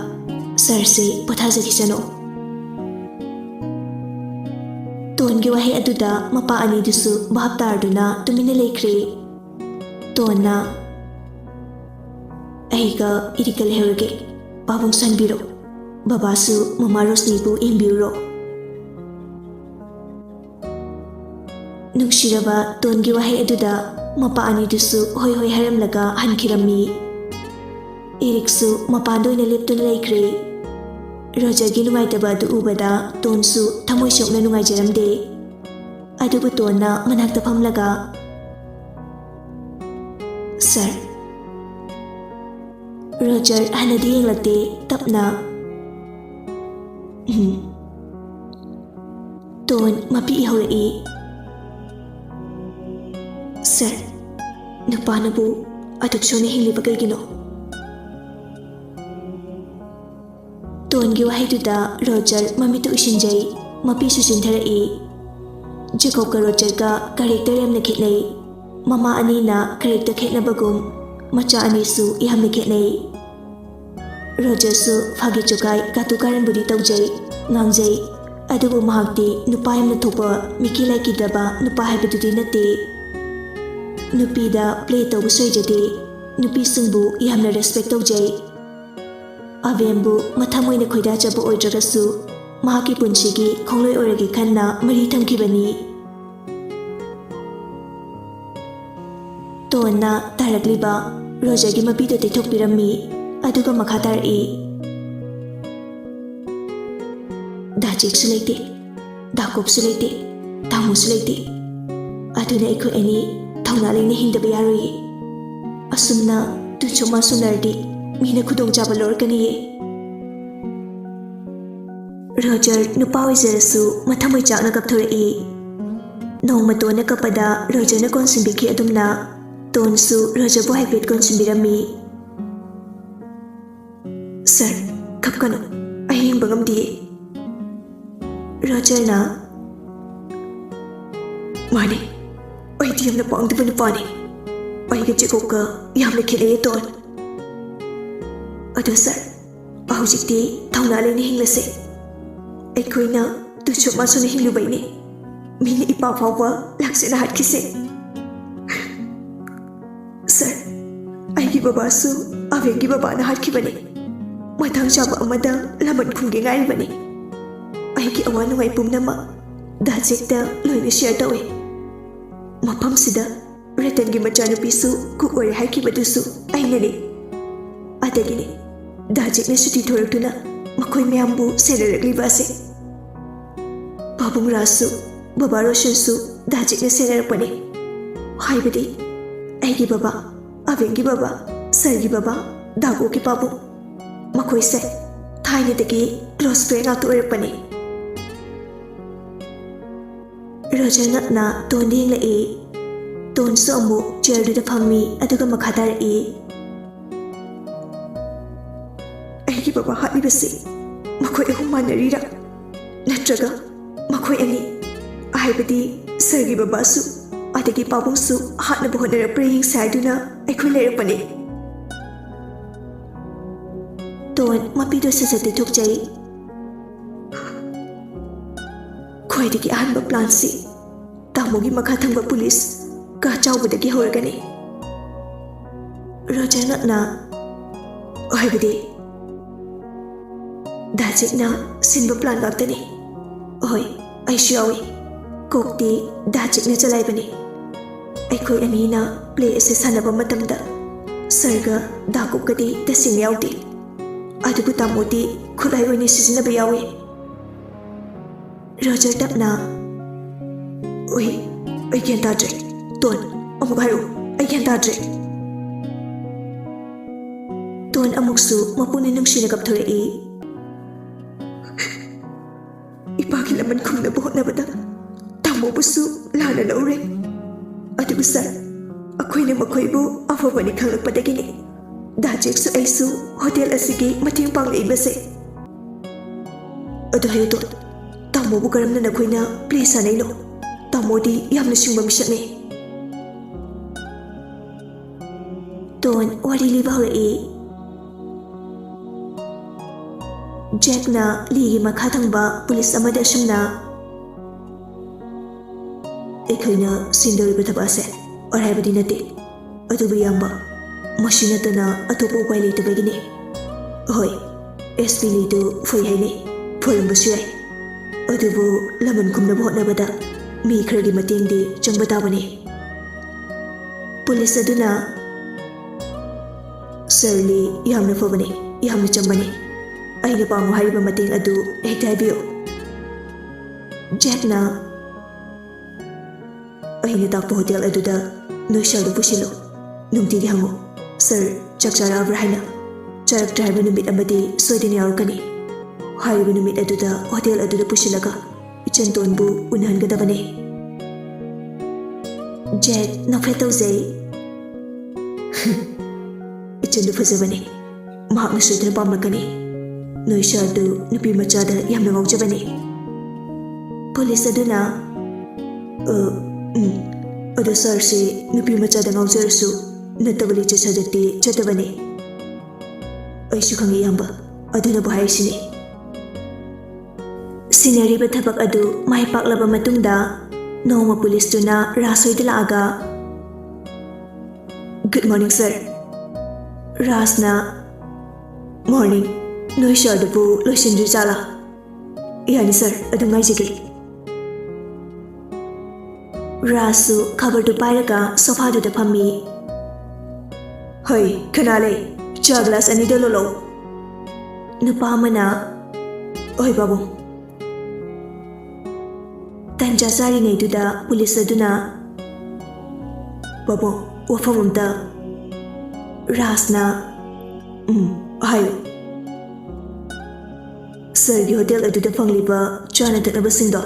ꯁꯥꯔꯁꯦ ꯄꯣꯊꯥꯖꯈꯤꯁꯅꯨ꯫" ꯇꯣꯟꯒꯤ ꯋꯥꯍꯩ ꯑꯗꯨꯗ ꯃꯄꯥ ꯑꯅꯤꯗꯨꯁꯨ ꯚꯥꯞ ꯇꯥꯔꯗꯨꯅ ꯇꯨꯃꯤꯟꯅ ꯂꯩꯈ꯭ꯔꯦ꯫ ꯇꯣꯟꯅ, "ꯑꯩꯒ ꯏꯔꯤꯛꯀ ꯂꯩꯍꯧꯔꯒꯦ꯫ ꯄꯥꯕꯨꯡ ꯁꯟꯕꯤꯔꯣ꯫ ꯕꯕꯥꯁꯨ ꯃꯃꯥ ꯔꯣꯁꯅꯤꯕꯨ ꯌꯦꯡꯕꯤꯔꯨꯔꯣ꯫" ꯅꯨꯡꯁꯤꯔꯕ ꯇꯣꯟꯒꯤ ꯋꯥꯍꯩ ꯑꯗꯨꯗ ꯃꯄꯥ ꯑꯅꯤꯗꯨꯁꯨ ꯍꯣꯏ ꯍꯣꯏ ꯍꯥꯏꯔꯝꯂꯒ ꯍꯟꯈꯤꯔꯝꯃꯤ꯫ ꯏꯔꯤꯛꯁꯨ ꯃꯄꯥꯟꯗ ꯑꯣꯏꯅ ꯂꯦꯞꯇꯨꯅ ꯂꯩꯈ꯭ꯔꯦ꯫ ꯔꯣꯖꯔꯒꯤ ꯅꯨꯡꯉꯥꯏꯇꯕ ꯑꯗꯨ ꯎꯕꯗ ꯇꯣꯟꯁꯨ ꯊꯃꯣꯏ ꯁꯣꯛꯅ ꯅꯨꯡꯉꯥꯏꯖꯔꯝꯗꯦ꯫ ꯑꯗꯨꯕꯨ ꯇꯣꯟꯅ ꯃꯅꯥꯛꯇ ꯐꯝꯂꯒ, "ꯁꯥꯔ꯫" ꯔꯣꯖꯔ ꯍꯟꯅꯗꯤ ꯌꯦꯡꯂꯛꯇꯦ, ꯇꯞꯅ, "ꯎꯝ꯫" ꯇꯣꯟ ꯃꯄꯤ ꯏꯍꯧꯔꯛꯏ꯫ "ꯁꯥꯔ, ꯅꯨꯄꯥꯅꯕꯨ ꯑꯗꯨꯛ ꯁꯣꯟꯅ ꯍꯤꯡꯂꯤꯕ ꯀꯩꯒꯤꯅꯣ?" ꯇꯣꯟꯒꯤ ꯋꯥꯍꯩꯗꯨꯗ ꯔꯣꯖꯔ ꯃꯃꯤꯠꯇꯨ ꯎꯏꯁꯤꯟꯖꯩ, ꯃꯄꯤꯁꯨ ꯆꯤꯟꯊꯔꯛꯏ꯫ ꯖꯦꯀꯣꯕꯀ ꯔꯣꯖꯔꯒ ꯀꯦꯔꯦꯛꯇꯔ ꯌꯥꯝꯅ ꯈꯦꯠꯅꯩ꯫ ꯃꯃꯥ ꯑꯅꯤꯅ ꯀꯦꯔꯦꯛꯇꯔ ꯈꯦꯠꯅꯕꯒꯨꯝ, ꯃꯆꯥ ꯑꯅꯤꯁꯨ ꯌꯥꯝꯅ ꯈꯦꯠꯅꯩ꯫ ꯔꯣꯖꯔꯁꯨ ꯐꯥꯒꯤ ꯖꯣꯒꯥꯏ ꯀꯥꯇꯨ ꯀꯥꯔꯟꯕꯨꯗꯤ ꯇꯧꯖꯩ, ꯉꯥꯡꯖꯩ, ꯑꯗꯨꯕꯨ ꯃꯍꯥꯛꯇꯤ ꯅꯨꯄꯥ ꯌꯥꯝꯅ ꯊꯣꯛꯄ, ꯃꯤꯀꯤ ꯂꯥꯏꯀꯤꯗꯕ ꯅꯨꯄꯥ ꯍꯥꯏꯕꯗꯨꯗꯤ ꯅꯠꯇꯦ꯫ ꯅꯨꯄꯤꯗ ꯄ꯭ꯂꯦ ꯇꯧꯕꯁꯨ ꯍꯩꯖꯗꯦ, ꯅꯨꯄꯤꯁꯤꯡꯕꯨ ꯌꯥꯝꯅ ꯔꯦꯁꯄꯦꯛ ꯇꯧꯖꯩ꯫ ꯑꯕꯦꯝꯕꯨ ꯃꯊꯃꯣꯏꯅ ꯈꯣꯏꯗꯥꯖꯕ ꯑꯣꯏꯗ꯭ꯔꯒꯁꯨ, ꯃꯍꯥꯛꯀꯤ ꯄꯨꯟꯁꯤꯒꯤ ꯈꯣꯡꯂꯣꯏ ꯑꯣꯏꯔꯒꯦ ꯈꯟꯅ ꯃꯔꯤ ꯊꯝꯈꯤꯕꯅꯤ꯫ ꯇꯣꯟꯅ ꯇꯥꯔꯛꯂꯤꯕ ꯔꯣꯖꯔꯒꯤ ꯃꯄꯤꯗꯨ ꯇꯩꯊꯣꯛꯄꯤꯔꯝꯃꯤ, ꯑꯗꯨꯒ ꯃꯈꯥ ꯇꯥꯔꯛꯏ꯫ "ꯗꯥ ꯖꯦꯛꯁꯨ ꯂꯩꯇꯦ, ꯗꯥ ꯀꯣꯞꯁꯨ ꯂꯩꯇꯦ, ꯇꯥꯃꯣꯁꯨ ꯂꯩꯇꯦ꯫ ꯑꯗꯨꯅ ꯑꯩꯈꯣꯏ ꯑꯅꯤ ꯊꯧꯅꯥ ꯂꯩꯅ ꯍꯤꯡꯗꯕ ꯌꯥꯔꯣꯏꯌꯦ꯫ ꯑꯁꯨꯝꯅ ꯇꯨ ꯁꯨꯃꯥꯏ ꯁꯨꯅꯔꯗꯤ ꯃꯤꯅ ꯈꯨꯗꯣꯡꯆꯥꯕ ꯂꯧꯔꯛꯀꯅꯤꯌꯦ꯫ ꯔꯣꯖꯔ ꯅꯨꯄꯥ ꯑꯣꯏꯖꯔꯁꯨ ꯃꯊꯃꯣꯏ ꯆꯥꯛꯅ ꯀꯞꯊꯣꯔꯛꯏ꯫ ꯅꯣꯡꯃ ꯇꯣꯟꯅ ꯀꯞꯄꯗ ꯔꯣꯖꯔꯅ ꯀꯣꯟꯁꯤꯟꯕꯤꯈꯤ ꯑꯗꯨꯝꯅ ꯇꯣꯟꯁꯨ ꯔꯣꯖꯔꯕꯨ ꯍꯥꯏꯐꯦꯠ ꯀꯣꯟꯁꯤꯟꯕꯤꯔꯝꯃꯤ꯫ "ꯁꯥꯔ, ꯀꯞꯀꯅꯨ, ꯑꯩ ꯌꯦꯡꯕ ꯉꯝꯗꯤꯌꯦ꯫" ꯔꯣꯖꯔꯅ, "ꯃꯥꯅꯦ, ꯑꯩꯗꯤ ꯌꯥꯝꯅ ꯄꯥꯡꯗꯕ ꯅꯨꯄꯥꯅꯤ꯫ ꯑꯩꯒ ꯖꯦꯀꯣꯕꯀ ꯌꯥꯝꯅ ꯈꯦꯠꯅꯩꯌꯦ ꯇꯣꯟ꯫ ꯑꯗꯣ ꯁꯥꯔ, ꯍꯧꯖꯤꯛꯇꯤ ꯊꯧꯅꯥ ꯂꯩꯅ ꯍꯤꯡꯂꯁꯦ꯫ ꯑꯩꯈꯣꯏꯅ ꯇꯨꯁꯨ ꯃꯥꯁꯨꯅ ꯍꯤꯡꯂꯨꯕꯩꯅꯦ ꯃꯤꯅ ꯏꯄꯥ ꯐꯥꯎꯕ ꯂꯥꯛꯆꯦꯅ ꯍꯥꯠꯈꯤꯁꯦ꯫" "ꯁꯥꯔ, ꯑꯩꯒꯤ ꯕꯕꯥꯁꯨ ꯑꯕꯦꯒꯤ ꯕꯕꯥꯅ ꯍꯥꯠꯈꯤꯕꯅꯤ꯫ ꯃꯇꯥꯡ ꯆꯥꯕ ꯑꯃꯗ ꯂꯃꯟ ꯈꯨꯝꯒꯦ ꯉꯥꯏꯔꯤꯕꯅꯤ꯫ ꯑꯩꯒꯤ ꯑꯋꯥ ꯅꯨꯡꯉꯥꯏ ꯄꯨꯝꯅꯃꯛ ꯗꯥ ꯖꯦꯛꯇ ꯂꯣꯏꯅ ꯁꯤꯌꯔ ꯇꯧꯏ꯫ ꯃꯐꯝꯁꯤꯗ ꯔꯇꯟꯒꯤ ꯃꯆꯥꯅꯨꯄꯤꯁꯨ ꯀꯨꯛ ꯑꯣꯏꯔꯦ ꯍꯥꯏꯈꯤꯕꯗꯨꯁꯨ ꯑꯩꯅꯅꯤ꯫ ꯑꯗꯒꯤꯅꯤ ꯗꯥ ꯖꯦꯛꯅ ꯁꯨꯇꯤ ꯊꯣꯔꯛꯇꯨꯅ ꯃꯈꯣꯏ ꯃꯌꯥꯝꯕꯨ ꯁꯦꯟꯅꯔꯛꯂꯤꯕ ꯑꯁꯦ꯫ ꯄꯥꯕꯨꯡ ꯔꯥꯖꯁꯨ, ꯕꯕꯥ ꯔꯣꯁꯟꯁꯨ ꯗꯥ ꯖꯦꯛꯅ ꯁꯦꯟꯅꯔꯛꯄꯅꯤ꯫ ꯍꯥꯏꯕꯗꯤ ꯑꯩꯒꯤ ꯕꯕꯥ, ꯑꯕꯦꯒꯤ ꯕꯕꯥ, ꯁꯥꯔꯒꯤ ꯕꯕꯥ, ꯗꯥꯒꯣꯒꯤ ꯄꯥꯕꯨꯡ, ꯃꯈꯣꯏꯁꯦ ꯊꯥꯏꯅꯗꯒꯤ ꯀ꯭ꯂꯣꯁ ꯐ꯭ꯔꯦꯟ ꯉꯥꯛꯇ ꯑꯣꯏꯔꯛꯄꯅꯤ꯫" ꯔꯣꯖꯔ ꯉꯛꯅ ꯇꯣꯟꯗ ꯌꯦꯡꯂꯛꯏ꯫ ꯇꯣꯟꯁꯨ ꯑꯃꯨꯛ ꯆꯤꯌꯔꯗꯨꯗ ꯐꯝꯃꯤ, ꯑꯗꯨꯒ ꯃꯈꯥ ꯇꯥꯔꯛꯏ꯫ "ꯑꯩꯒꯤ ꯕꯕꯥ ꯍꯥꯠꯂꯤꯕꯁꯤ ꯃꯈꯣꯏ ꯑꯍꯨꯝ ꯃꯥꯟꯅꯔꯤꯔꯥ? ꯅꯠꯇ꯭ꯔꯒ ꯃꯈꯣꯏ ꯑꯅꯤ, ꯍꯥꯏꯕꯗꯤ ꯁꯥꯔꯒꯤ ꯕꯕꯥꯁꯨ, ꯑꯗꯒꯤ ꯄꯥꯕꯨꯡꯁꯨ ꯍꯥꯠꯅꯕ ꯍꯣꯠꯅꯔꯛꯄ꯭ꯔꯥ ꯌꯦꯡꯁꯦ ꯍꯥꯏꯗꯨꯅ ꯑꯩꯈꯣꯏ ꯂꯩꯔꯛꯄꯅꯤ꯫" ꯇꯣꯟ ꯃꯄꯤꯗꯣ ꯁꯠ ꯁꯠ ꯇꯩꯊꯣꯛꯆꯩ꯫ "ꯈ꯭ꯋꯥꯏꯗꯒꯤ ꯑꯍꯥꯟꯕ ꯄ꯭ꯂꯥꯟꯁꯤ ꯇꯥꯃꯣꯒꯤ ꯃꯈꯥ ꯊꯪꯕ ꯄꯨꯂꯤꯁ ꯀꯥ ꯆꯥꯎꯕꯗꯒꯤ ꯍꯧꯔꯒꯅꯤ꯫" ꯔꯣꯖꯔ ꯉꯛꯅ, "ꯍꯥꯏꯕꯗꯤ?" "ꯗꯥ ꯖꯦꯛꯅ ꯁꯤꯟꯕ ꯄ꯭ꯂꯥꯟ ꯉꯥꯛꯇꯅꯤ꯫ ꯍꯣꯏ, ꯑꯩꯁꯨ ꯌꯥꯎꯏ꯫ ꯀꯣꯛꯇꯤ ꯗꯥ ꯖꯦꯛꯅ ꯆꯂꯥꯏꯕꯅꯤ꯫ ꯑꯩꯈꯣꯏ ꯑꯅꯤꯅ ꯄ꯭ꯂꯦ ꯑꯁꯤ ꯁꯥꯟꯅꯕ ꯃꯇꯝꯗ ꯁꯥꯔꯒ ꯗꯥ ꯀꯨꯛꯀꯗꯤ ꯇꯁꯦꯡꯅ ꯌꯥꯎꯗꯦ꯫ ꯑꯗꯨꯕꯨ ꯇꯥꯃꯣꯗꯤ ꯈꯨꯠꯂꯥꯏ ꯑꯣꯏꯅ ꯁꯤꯖꯤꯟꯅꯕ ꯌꯥꯎꯏ꯫" ꯔꯣꯖꯔ ꯇꯞꯅ, "ꯑꯩ, ꯑꯩ ꯒ꯭ꯌꯥꯟ ꯇꯥꯗ꯭ꯔꯦ꯫ ꯇꯣꯟ, ꯑꯃꯨꯛ ꯍꯥꯏꯔꯛꯎ, ꯑꯩ ꯒ꯭ꯌꯥꯟ ꯇꯥꯗ꯭ꯔꯦ꯫" ꯑꯃꯨꯛꯁꯨ ꯃꯄꯨꯅ ꯅꯨꯡꯁꯤꯅ ꯀꯞꯊꯣꯔꯛꯏ꯫ ꯏꯄꯥꯒꯤ ꯂꯃꯟ ꯈꯨꯝꯅꯕ ꯍꯣꯠꯅꯕꯗ ꯇꯥꯃꯣꯕꯨꯁꯨ ꯂꯥꯟꯅ ꯂꯧꯔꯦ꯫ ꯑꯗꯨꯕꯨ ꯁꯥꯔ, ꯑꯩꯈꯣꯏꯅ ꯃꯈꯣꯏꯕꯨ ꯑꯐꯕꯅꯤ ꯈꯪꯂꯛꯄꯗꯒꯤꯅꯤ ꯗꯥ ꯖꯦꯛꯁꯨ ꯑꯩꯁꯨ ꯍꯣꯇꯦꯜ ꯑꯁꯤꯒꯤ ꯃꯇꯦꯡ ꯄꯥꯡꯂꯛꯏꯕꯁꯦ꯫ ꯑꯗꯨ ꯍꯥꯏꯌꯨ ꯇꯣꯟ, ꯇꯥꯃꯣꯕꯨ ꯀꯔꯝꯅ ꯅꯈꯣꯏꯅ ꯄ꯭ꯂꯦ ꯁꯥꯟꯅꯩꯅꯣ? ꯇꯥꯃꯣꯗꯤ ꯌꯥꯝꯅ ꯁꯤꯡꯕ ꯃꯤꯁꯛꯅꯤ꯫ ꯇꯣꯟ ꯋꯥꯔꯤ ꯂꯤꯕ ꯍꯧꯔꯛꯏ꯫ ꯖꯦꯛꯅ ꯂꯤꯒꯤ ꯃꯈꯥ ꯊꯪꯕ ꯄꯨꯂꯤꯁ ꯑꯃꯗ ꯑꯁꯨꯝꯅ, ꯑꯩꯈꯣꯏꯅ ꯁꯤꯟꯗꯧꯔꯤꯕ ꯊꯕꯛ ꯑꯁꯦ ꯑꯔꯥꯏꯕꯗꯤ ꯅꯠꯇꯦ꯫ ꯑꯗꯨꯕꯨ ꯏꯌꯥꯝꯕ, ꯃꯁꯤ ꯅꯠꯇꯅ ꯑꯇꯣꯞꯄ ꯎꯄꯥꯏ ꯂꯩꯇꯕꯒꯤꯅꯤ꯫ ꯍꯣꯏ, ꯑꯦꯁ ꯄꯤ ꯂꯤꯗꯨ ꯐꯩ ꯍꯥꯏꯅꯩ, ꯐꯔꯝꯕꯁꯨ ꯌꯥꯏ꯫ ꯑꯗꯨꯕꯨ ꯂꯃꯟ ꯈꯨꯝꯅꯕ ꯍꯣꯠꯅꯕꯗ ꯃꯤ ꯈꯔꯒꯤ ꯃꯇꯦꯡꯗꯤ ꯆꯪꯕ ꯇꯥꯕꯅꯤ꯫ ꯄꯨꯂꯤꯁ ꯑꯗꯨꯅ, ꯁꯥꯔ ꯂꯤ ꯌꯥꯝꯅ ꯐꯕꯅꯤ, ꯌꯥꯝꯅ ꯆꯝꯕꯅꯤ꯫ ꯑꯩꯅ ꯄꯥꯡꯉꯨ ꯍꯥꯏꯔꯤꯕ ꯃꯇꯦꯡ ꯑꯗꯨ ꯍꯦꯛꯇ ꯍꯥꯏꯕꯤꯌꯨ꯫ ꯖꯦꯛꯅ, ꯑꯩꯅ ꯇꯥꯛꯄ ꯍꯣꯇꯦꯜ ꯑꯗꯨꯗ ꯅꯣꯏ ꯁꯥꯔꯗꯨ ꯄꯨꯁꯤꯜꯂꯨ꯫ ꯅꯨꯡꯇꯤꯒꯤ ꯍꯪꯉꯨ, "ꯁꯥꯔ, ꯆꯥꯛ ꯆꯥꯔꯛꯑꯕ꯭ꯔꯥ?" ꯍꯥꯏꯅ꯫ ꯆꯥꯔꯛꯇ꯭ꯔꯦ ꯍꯥꯏꯕ ꯅꯨꯃꯤꯠ ꯑꯃꯗꯤ ꯁꯣꯏꯗꯅ ꯌꯥꯎꯔꯛꯀꯅꯤ꯫ ꯍꯥꯏꯔꯤꯕ ꯅꯨꯃꯤꯠ ꯑꯗꯨꯗ ꯍꯣꯇꯦꯜ ꯑꯗꯨꯗ ꯄꯨꯁꯤꯜꯂꯒ ꯏꯆꯟꯇꯣꯟꯕꯨ ꯎꯅꯍꯟꯒꯗꯕꯅꯤ꯫ ꯖꯦꯛ ꯅꯣꯛꯐꯦꯠ ꯇꯧꯖꯩ꯫ ꯏꯆꯟꯗꯨ ꯐꯖꯕꯅꯤ꯫ ꯃꯍꯥꯛꯅ ꯁꯣꯏꯗꯅ ꯄꯥꯝꯂꯛꯀꯅꯤ꯫ ꯅꯣꯏ ꯁꯥꯔꯗꯨ ꯅꯨꯄꯤ ꯃꯆꯥꯗ ꯌꯥꯝꯅ ꯉꯥꯎꯖꯕꯅꯤ꯫ ꯄꯨꯂꯤꯁ ꯑꯗꯨꯅ, "ꯑ, ꯎꯝ, ꯑꯗꯣ ꯁꯥꯔꯁꯤ ꯅꯨꯄꯤ ꯃꯆꯥꯗ ꯉꯥꯎꯖꯔꯁꯨ ꯅꯠꯇꯕ ꯂꯤꯆꯠ ꯁꯥꯖꯠꯇꯤ ꯆꯠꯇꯕꯅꯤ꯫" "ꯑꯩꯁꯨ ꯈꯪꯏ ꯏꯌꯥꯝꯕ, ꯑꯗꯨꯅꯕꯨ ꯍꯥꯏꯔꯤꯁꯤꯅꯤ꯫" ꯁꯤꯟꯅꯔꯤꯕ ꯊꯕꯛ ꯑꯗꯨ ꯃꯥꯏ ꯄꯥꯛꯂꯕ ꯃꯇꯨꯡꯗ ꯅꯣꯡꯃ ꯄꯨꯂꯤꯁꯇꯨꯅ ꯔꯥꯖ ꯍꯣꯏꯗ ꯂꯥꯛꯑꯒ, "Good morning, sir." ꯔꯥꯖꯅ, "Morning, ꯅꯣꯏ ꯁꯥꯔꯗꯨꯕꯨ ꯂꯣꯏꯁꯤꯟꯗ꯭ꯔꯤ ꯖꯥꯠꯂꯥ?" "ꯌꯥꯅꯤ ꯁꯥꯔ, ꯑꯗꯨꯝ ꯉꯥꯏꯖꯒꯦ꯫" ꯔꯥꯖꯁꯨ ꯈꯕꯔꯗꯨ ꯄꯥꯏꯔꯒ ꯁꯣꯐꯥꯗꯨꯗ ꯐꯝꯃꯤ꯫ "ꯍꯩ, ꯈꯅꯥ ꯂꯩ, ꯆꯥ ꯒ꯭ꯂꯥꯁ ꯑꯅꯤꯗ ꯂꯣꯜꯂꯛꯎ꯫" ꯅꯨꯄꯥ ꯑꯃꯅ, "ꯍꯣꯏ ꯄꯥꯕꯨꯡ꯫" ꯇꯟꯖꯥ ꯆꯥꯔꯤꯉꯩꯗꯨꯗ ꯄꯨꯂꯤꯁ ꯑꯗꯨꯅ, "ꯄꯥꯕꯨꯡ, ꯋꯥꯐꯝ ꯑꯝꯇ꯫" ꯔꯥꯖꯅ, ꯎꯝ, ꯍꯥꯏꯌꯨ꯫ ꯁꯔꯒꯤ ꯍꯣꯇꯦꯜ ꯑꯗꯨꯗ ꯐꯪꯂꯤꯕ ꯆꯥꯅ ꯊꯛꯅꯕꯁꯤꯡꯗꯣ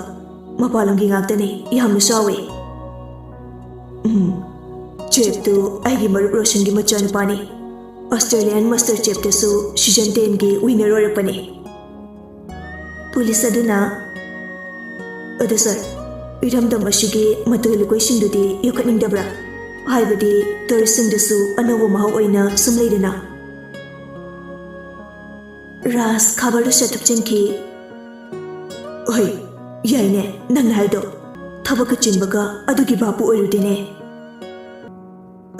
ꯃꯄꯥꯟ ꯂꯝꯒꯤ ꯉꯥꯛꯇꯅꯤ, ꯌꯥꯝꯅ ꯆꯥꯎꯋꯤ꯫ ꯎꯝ, ꯆꯦꯐꯇꯨ ꯑꯩꯒꯤ ꯃꯔꯨꯞ ꯔꯣꯁꯟꯒꯤ ꯃꯆꯥꯅꯨꯄꯥꯅꯤ꯫ ꯑꯣꯁꯇ꯭ꯔꯦꯂꯤꯌꯥꯟ ꯃꯥꯁꯇꯔ ꯆꯦꯐꯇꯁꯨ ꯁꯤꯖꯟ ꯇꯦꯟꯒꯤ ꯋꯤꯅꯔ ꯑꯣꯏꯔꯛꯄꯅꯤ꯫ ꯄꯨꯂꯤꯁ ꯑꯗꯨꯅ, "ꯑꯗꯣ ꯁꯥꯔ, ꯏꯔꯝꯗꯝ ꯑꯁꯤꯒꯤ ꯃꯇꯨ ꯂꯨꯀꯣꯏꯁꯤꯡꯗꯨꯗꯤ ꯌꯣꯛꯈꯠꯅꯤꯡꯗꯕ꯭ꯔꯥ? ꯍꯥꯏꯕꯗꯤ ꯇꯨꯔꯤꯁꯁꯤꯡꯗꯁꯨ ꯑꯅꯧꯕ ꯃꯍꯥꯎ ꯑꯣꯏꯅ ꯁꯨꯝ ꯂꯩꯗꯅ?" ꯔꯥꯖ ꯈꯕꯔꯗꯨ ꯁꯠ ꯊꯨꯞꯆꯤꯟꯈꯤ꯫ "ꯍꯣꯏ, ꯌꯥꯏꯅꯦ ꯅꯪꯅ ꯍꯥꯏꯗꯣ꯫ ꯊꯕꯛꯀ ꯆꯤꯟꯕꯒ ꯑꯗꯨꯒꯤ ꯚꯥꯞꯄꯨ ꯑꯣꯏꯔꯨꯗꯦꯅꯦ꯫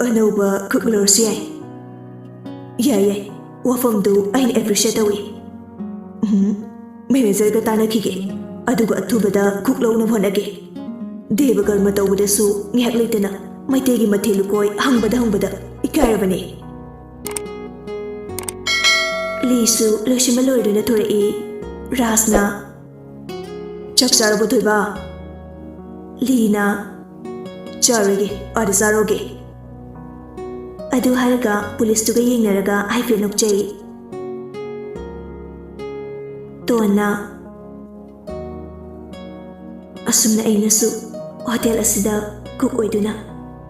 ꯑꯅꯧꯕ ꯀꯨꯛ ꯂꯧꯔꯁꯨ ꯌꯥꯏ꯫" "ꯌꯥꯏ, ꯌꯥꯏ꯫ ꯋꯥꯐꯝꯗꯨ ꯑꯩꯅ ꯑꯦꯄ꯭ꯔꯤꯁꯤꯌꯦꯠ ꯇꯧꯏ꯫ ꯎꯝ, ꯃꯦꯅꯦꯖꯔꯒ ꯇꯥꯟꯅꯈꯤꯒꯦ, ꯑꯗꯨꯒ ꯑꯊꯨꯕꯗ ꯀꯨꯛ ꯂꯧꯅꯕ ꯍꯣꯠꯅꯒꯦ꯫ ꯗꯦꯕ ꯀꯔꯃ ꯇꯧꯕꯗꯁꯨ ꯉꯥꯏꯍꯥꯛ ꯂꯩꯇꯅ ꯃꯩꯇꯩꯒꯤ ꯃꯊꯦꯜ ꯂꯨꯀꯣꯏ ꯍꯪꯕꯗ ꯍꯪꯕꯗ ꯏꯀꯥꯏꯔꯕꯅꯦ꯫" ꯂꯤꯁꯨ ꯂꯣꯏꯁꯤꯟꯕ ꯂꯣꯏꯔꯗꯨꯅ ꯊꯣꯔꯛꯏ꯫ ꯔꯥꯖꯅ, "ꯆꯥꯛ ꯆꯥꯔꯕꯣ ꯊꯣꯏꯕ?" ꯂꯤꯅ, "ꯆꯥꯔꯣꯏꯒꯦ, ꯑꯥꯗ ꯆꯥꯔꯣꯒꯦ꯫" ꯑꯗꯨ ꯍꯥꯏꯔꯒ ꯄꯨꯂꯤꯁꯇꯨꯒ ꯌꯦꯡꯅꯔꯒ ꯍꯥꯏꯐꯦꯠ ꯅꯣꯛꯆꯩ꯫ ꯇꯣꯟꯅ, "ꯑꯁꯨꯝꯅ ꯑꯩꯅꯁꯨ ꯍꯣꯇꯦꯜ ꯑꯁꯤꯗ ꯀꯨꯛ ꯑꯣꯏꯗꯨꯅ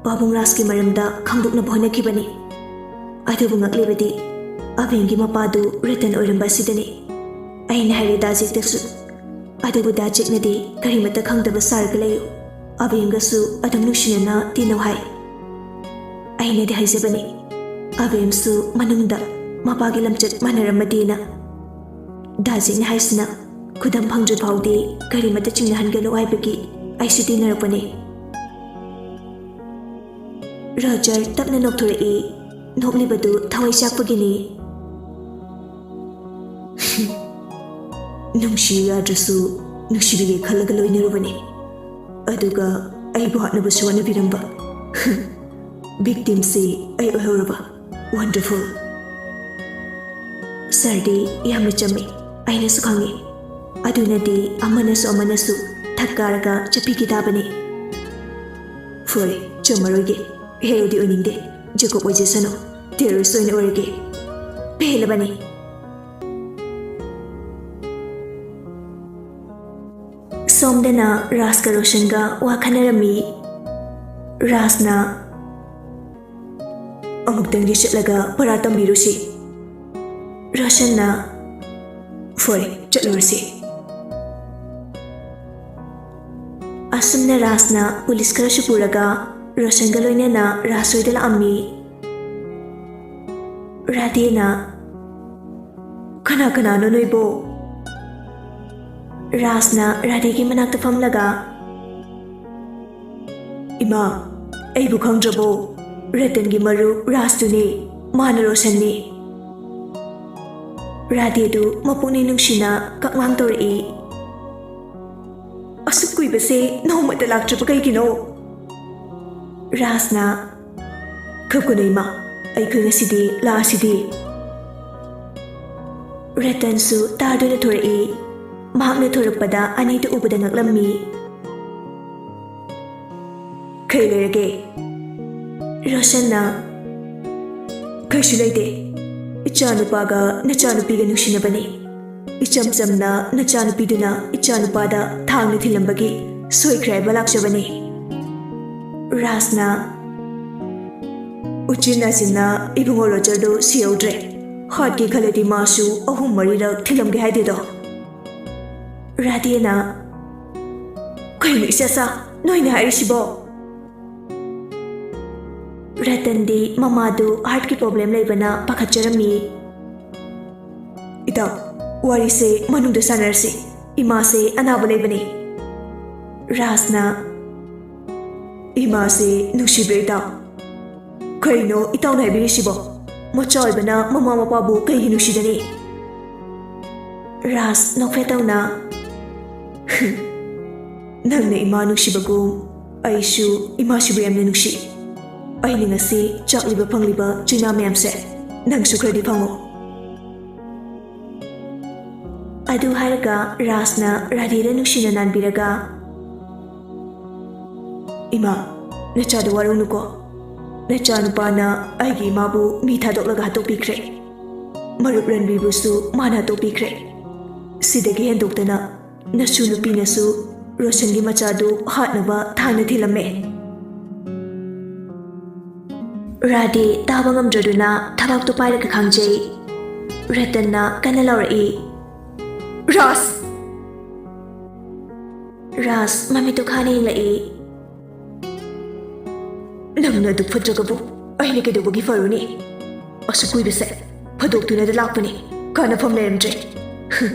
ꯄꯥꯕꯨꯡ ꯔꯥꯖꯀꯤ ꯃꯔꯝꯗ ꯈꯪꯗꯣꯛꯅꯕ ꯍꯣꯠꯅꯈꯤꯕꯅꯤ꯫ ꯑꯗꯨꯕꯨ ꯉꯛꯂꯤꯕꯗꯤ ꯑꯕꯦꯝꯒꯤ ꯃꯄꯥꯗꯨ ꯔꯇꯟ ꯑꯣꯏꯔꯝꯕ ꯑꯁꯤꯗꯅꯤ꯫ ꯑꯩꯅ ꯍꯥꯏꯔꯦ ꯗꯥ ꯖꯦꯛꯇꯁꯨ꯫ ꯑꯗꯨꯕꯨ ꯗꯥ ꯖꯦꯛꯅꯗꯤ ꯀꯔꯤꯃꯠꯇ ꯈꯪꯗꯕ ꯁꯥꯔꯒ ꯂꯩꯌꯨ꯫ ꯑꯕꯦꯝꯒꯁꯨ ꯑꯗꯨꯝ ꯅꯨꯡꯁꯤꯅꯅ ꯇꯤꯟꯅꯧ ꯍꯥꯏ꯫ ꯑꯩꯅꯗꯤ ꯍꯥꯏꯖꯕꯅꯤ, ꯑꯕꯦꯝꯁꯨ ꯃꯅꯨꯡꯗ ꯃꯄꯥꯒꯤ ꯂꯝꯆꯠ ꯃꯥꯟꯅꯔꯝꯃꯗꯤꯅ꯫ ꯗꯥ ꯖꯦꯛꯅ ꯍꯥꯏꯁꯤꯅ ꯈꯨꯗꯝ ꯐꯪꯗ꯭ꯔꯤ ꯐꯥꯎꯗꯤ ꯀꯔꯤꯃꯠꯇ ꯆꯤꯡꯅꯍꯟꯒꯅꯨ ꯍꯥꯏꯕꯒꯤ ꯑꯩꯁꯨ ꯇꯤꯟꯅꯔꯛꯄꯅꯤ꯫" ꯔꯣꯖꯔ ꯇꯞꯅ ꯅꯣꯛꯊꯣꯔꯛꯏ꯫ ꯅꯣꯛꯂꯤꯕꯗꯨ ꯊꯋꯥꯏ ꯆꯥꯛꯄꯒꯤꯅꯤ꯫ "ꯅꯨꯡꯁꯤꯌꯨ ꯌꯥꯗ꯭ꯔꯁꯨ ꯅꯨꯡꯁꯤꯕꯤꯒꯦ ꯈꯜꯂꯒ ꯂꯣꯏꯅꯔꯨꯕꯅꯤ, ꯑꯗꯨꯒ ꯑꯩꯕꯨ ꯍꯥꯠꯅꯕꯁꯨ ꯍꯣꯠꯅꯕꯤꯔꯝꯕ꯫ ꯚꯤꯛꯇꯤꯝꯁꯤ ꯑꯩ ꯑꯣꯏꯍꯧꯔꯕ꯫ ꯋꯟꯗꯔꯐꯨꯜ꯫" "ꯁꯥꯔꯗꯤ ꯌꯥꯝꯅ ꯆꯝꯃꯤ, ꯑꯩꯅꯁꯨ ꯈꯪꯉꯤ꯫ ꯑꯗꯨꯅꯗꯤ ꯑꯃꯅꯁꯨ ꯑꯃꯅꯁꯨ ꯊꯛ ꯀꯥꯔꯒ ꯆꯠꯄꯤꯈꯤ ꯇꯥꯕꯅꯤ꯫" "ꯐꯔꯦ, ꯆꯝꯃꯔꯣꯏꯒꯦ꯫ ꯍꯦꯔꯣꯗꯤ ꯑꯣꯏꯅꯤꯡꯗꯦ꯫ ꯖꯦꯀꯣꯕ ꯑꯣꯏꯖꯁꯅꯨ꯫ ꯇꯦꯔꯣꯔꯤꯁ ꯑꯣꯏꯅ ꯑꯣꯏꯔꯒꯦ꯫" ꯄꯦꯜꯂꯕꯅꯤ꯫ ꯁꯣꯝꯗꯅ ꯔꯥꯖꯀ ꯔꯣꯁꯟꯒ ꯋꯥ ꯈꯟꯅꯔꯝꯃꯤ꯫ ꯔꯥꯖꯅ, "ꯑꯃꯨꯛꯇꯪꯗꯤ ꯆꯠꯂꯒ ꯄꯔꯥ ꯇꯝꯕꯤꯔꯨꯁꯤ꯫" ꯔꯣꯁꯟꯅ, "ꯍꯣꯏ, ꯆꯠꯂꯨꯔꯁꯤ꯫" ꯑꯁꯨꯝꯅ ꯔꯥꯖꯅ ꯄꯨꯂꯤꯁ ꯈꯔꯁꯨ ꯄꯨꯔꯒ ꯔꯣꯁꯟꯒ ꯂꯣꯏꯅꯅ ꯔꯥꯖ ꯍꯣꯏꯗ ꯂꯥꯛꯑꯝꯃꯤ꯫ ꯔꯥꯙꯦꯅ, "ꯀꯅꯥ ꯀꯅꯥꯅꯣ ꯅꯣꯏꯕꯣ?" ꯔꯥꯖꯅ ꯔꯥꯙꯦꯒꯤ ꯃꯅꯥꯛꯇ ꯐꯝꯂꯒ, "ꯏꯃꯥ, ꯑꯩꯕꯨ ꯈꯪꯗ꯭ꯔꯕꯣ? ꯔꯇꯟꯒꯤ ꯃꯔꯨꯞ ꯔꯥꯖꯇꯨꯅꯦ, ꯃꯥꯅ ꯔꯣꯁꯟꯅꯤ꯫" ꯔꯥꯙꯦꯗꯨ ꯃꯄꯨꯛꯅꯤꯡ ꯅꯨꯡꯁꯤꯅ ꯀꯛꯃꯥꯡ ꯇꯧꯔꯛꯏ꯫ "ꯑꯁꯨꯛ ꯀꯨꯏꯕꯁꯦ ꯅꯣꯡꯃꯇ ꯂꯥꯛꯇ꯭ꯔꯤꯕ ꯀꯩꯒꯤꯅꯣ?" ꯔꯥꯖꯅ, "ꯈꯞꯀꯅꯨ ꯏꯃꯥ, ꯑꯩꯈꯣꯏ ꯉꯁꯤꯗꯤ ꯂꯥꯛꯑꯁꯤꯗꯤ꯫" ꯔꯇꯟꯁꯨ ꯇꯥꯗꯨꯅ ꯊꯣꯔꯛꯏ꯫ ꯃꯍꯥꯛꯅ ꯊꯣꯔꯛꯄꯗ ꯑꯅꯤꯗꯨ ꯎꯕꯗ ꯉꯛꯂꯝꯃꯤ꯫ "ꯀꯩ ꯂꯩꯔꯒꯦ?" ꯔꯣꯁꯟꯅ, "ꯀꯩꯁꯨ ꯂꯩꯇꯦ꯫ ꯏꯆꯥꯅꯨꯄꯥꯒ ꯅꯆꯥꯅꯨꯄꯤꯒ ꯅꯨꯡꯁꯤꯅꯕꯅꯤ꯫ ꯏꯆꯝ ꯆꯝꯅ ꯅꯆꯥꯅꯨꯄꯤꯗꯨꯅ ꯏꯆꯥꯅꯨꯄꯥꯗ ꯊꯥꯡꯅ ꯊꯤꯜꯂꯝꯕꯒꯤ ꯁꯣꯏꯈ꯭ꯔꯦ ꯍꯥꯏꯕ ꯂꯥꯛꯆꯕꯅꯤ꯫" ꯔꯥꯖꯅ, "ꯎꯆꯤꯟ ꯅꯥꯆꯤꯟꯅ ꯏꯕꯨꯡꯉꯣ ꯔꯣꯖꯔꯗꯨ ꯁꯤꯍꯧꯗ꯭ꯔꯦ꯫ ꯍꯥꯠꯀꯦ ꯈꯜꯂꯗꯤ ꯃꯥꯁꯨ ꯑꯍꯨꯝ ꯃꯔꯤꯔꯛ ꯊꯤꯜꯂꯝꯒꯦ ꯍꯥꯏꯗꯦꯗꯣ꯫" ꯔꯥꯙꯦꯅ, "ꯀꯩꯅꯣ ꯏꯆꯥꯆꯥ, ꯅꯣꯏꯅ ꯍꯥꯏꯔꯤꯁꯤꯕꯣ?" ꯔꯇꯟꯗꯤ ꯃꯃꯥꯗꯨ ꯍꯥꯔꯠꯀꯤ ꯄ꯭ꯔꯣꯕ꯭ꯂꯦꯝ ꯂꯩꯕꯅ ꯄꯥꯈꯠꯆꯔꯝꯃꯤ꯫ "ꯏꯇꯥꯎ, ꯋꯥꯔꯤꯁꯦ ꯃꯅꯨꯡꯗ ꯁꯥꯟꯅꯔꯁꯤ꯫ ꯏꯃꯥꯁꯦ ꯑꯅꯥꯕ ꯂꯩꯕꯅꯤ꯫" ꯔꯥꯖꯅ, "ꯏꯃꯥꯁꯦ ꯅꯨꯡꯁꯤꯕ꯭ꯔꯥ ꯏꯇꯥꯎ?" "ꯀꯩꯅꯣ ꯏꯇꯥꯎꯅ ꯍꯥꯏꯕꯤꯔꯤꯁꯤꯕꯣ? ꯃꯆꯥ ꯑꯣꯏꯕꯅ ꯃꯃꯥ ꯃꯄꯥꯕꯨ ꯀꯩꯒꯤ ꯅꯨꯡꯁꯤꯗꯅꯤ?" ꯔꯥꯖ ꯅꯣꯛꯐꯦꯠ ꯇꯧꯅ, "ꯅꯪꯅ ꯏꯃꯥ ꯅꯨꯡꯁꯤꯕꯒꯨꯝ ꯑꯩꯁꯨ ꯏꯃꯥꯁꯤꯕꯨ ꯌꯥꯝꯅ ꯅꯨꯡꯁꯤ꯫ ꯑꯩꯅ ꯉꯁꯤ ꯆꯥꯛꯂꯤꯕ ꯐꯪꯂꯤꯕ ꯆꯤꯅꯥ ꯃꯌꯥꯝꯁꯦ ꯅꯪꯁꯨ ꯈꯔꯗꯤ ꯐꯪꯉꯣ꯫" ꯑꯗꯨ ꯍꯥꯏꯔꯒ ꯔꯥꯖꯅ ꯔꯥꯙꯦꯗ ꯅꯨꯡꯁꯤꯅ ꯅꯥꯟꯕꯤꯔꯒ, "ꯏꯃꯥ, ꯅꯆꯥꯗꯣ ꯋꯥꯔꯧꯅꯨꯀꯣ꯫ ꯅꯆꯥꯅꯨꯄꯥꯅ ꯑꯩꯒꯤ ꯏꯃꯥꯕꯨ ꯃꯤ ꯊꯥꯗꯣꯛꯂꯒ ꯍꯥꯠꯇꯣꯛꯄꯤꯈ꯭ꯔꯦ꯫ ꯃꯔꯨꯞ ꯔꯟꯕꯤꯕꯨꯁꯨ ꯃꯥꯅ ꯍꯥꯠꯇꯣꯛꯄꯤꯈ꯭ꯔꯦ꯫ ꯁꯤꯗꯒꯤ ꯍꯦꯟꯗꯣꯛꯇꯅ ꯅꯁꯨ ꯅꯨꯄꯤꯅꯁꯨ ꯔꯣꯁꯟꯒꯤ ꯃꯆꯥꯗꯨ ꯍꯥꯠꯅꯕ ꯊꯥꯅ ꯊꯤꯜꯂꯝꯃꯦ꯫ ꯔꯥꯙꯦ ꯇꯥꯕ ꯉꯝꯗ꯭ꯔꯗꯨꯅ ꯊꯕꯥꯛꯇꯨ ꯄꯥꯏꯔꯒ ꯈꯥꯡꯖꯩ꯫ ꯔꯇꯟꯅ ꯀꯟꯅ ꯂꯥꯎꯔꯛꯏ, "ꯔꯥꯖ!" ꯔꯥꯖ ꯃꯃꯤꯠꯇꯨ ꯈꯥꯅ ꯌꯦꯡꯂꯛꯏ꯫ "ꯅꯪꯅ ꯑꯗꯨꯛ ꯐꯠꯇ꯭ꯔꯒꯕꯨ ꯑꯩꯅ ꯀꯩꯗꯧꯕꯒꯤ ꯐꯔꯨꯅꯤ? ꯑꯁꯨꯛ ꯀꯨꯏꯕꯁꯦ ꯐꯥꯗꯣꯛꯇꯨꯅꯗ ꯂꯥꯛꯄꯅꯤ, ꯀꯥꯟꯅꯐꯝ ꯂꯩꯔꯝꯗ꯭ꯔꯦ꯫ ꯍꯨꯝ,